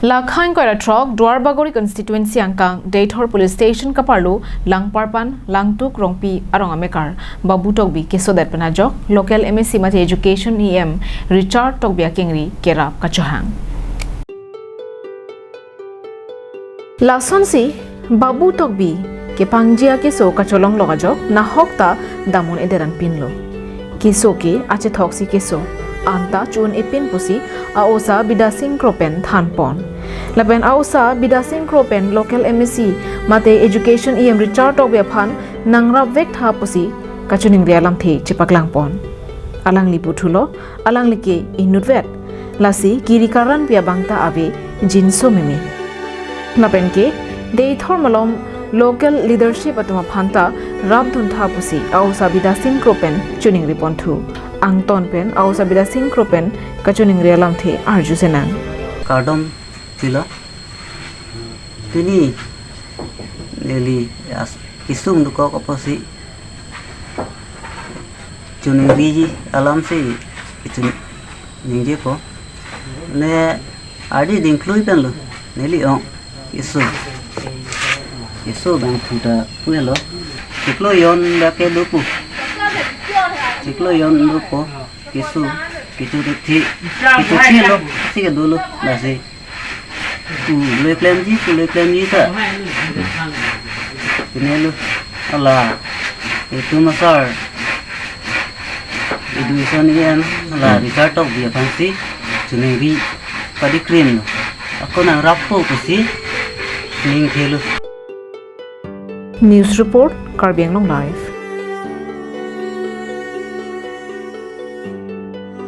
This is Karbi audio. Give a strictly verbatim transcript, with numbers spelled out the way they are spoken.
Lakhain koira throk Duarbagori constituency angkang Deithor police station kaparlo Langparpan Langtuk Rongpi arong amekar Babu Tokbi kesodet pen ajok local M A C mate education E M Richard Tokbi akengri kerap kachohang. Lasonsi Babu Tokbi kepangji akeso kacholonglok ajok nahok ta damon ederan pinlo. Keso ke achethok si keso, anta chun epin pusi a-osa Bidya Sing Kro pen thanpon. Lapen a-osa Bidya Sing Kro pen local M A C mate education E M Richard Tokbi aphan nangrapvek tha pusi kachiningri alamthe chepaklangpon. Alangli puthulo, alangli ke inutvet. Lasi kiri karanpi abang ta ave jinso meme. Lapen ke Deithor malom local leadership atum aphan ta rapdun tha pusi a-osa Bidya Sing Kro pen chiningri ponthu. Angton pen a-osa Bidya Sing Kro pen kachiningri alamthe arju senang. Kardom pilo. Pini neli as kisung dukok apotsi chiningri alamsi kachiningjepo. Ne adi dingklui penlo neli ong keso. Keso bang thuta puelo. Chiklo jon dak ke dopo. Chiklo jon dopo. Keso, keso te thi, keso thilo, si kedolo, lasi. Pu loi klemji, pu loi klemji ta. Pinelo, ala, itum asar education E M, ala Richard Tokbi aphansi chiningri padikrimlo. Ako nangrappo pusi ningthelo. News report, Karbi Anglong Live.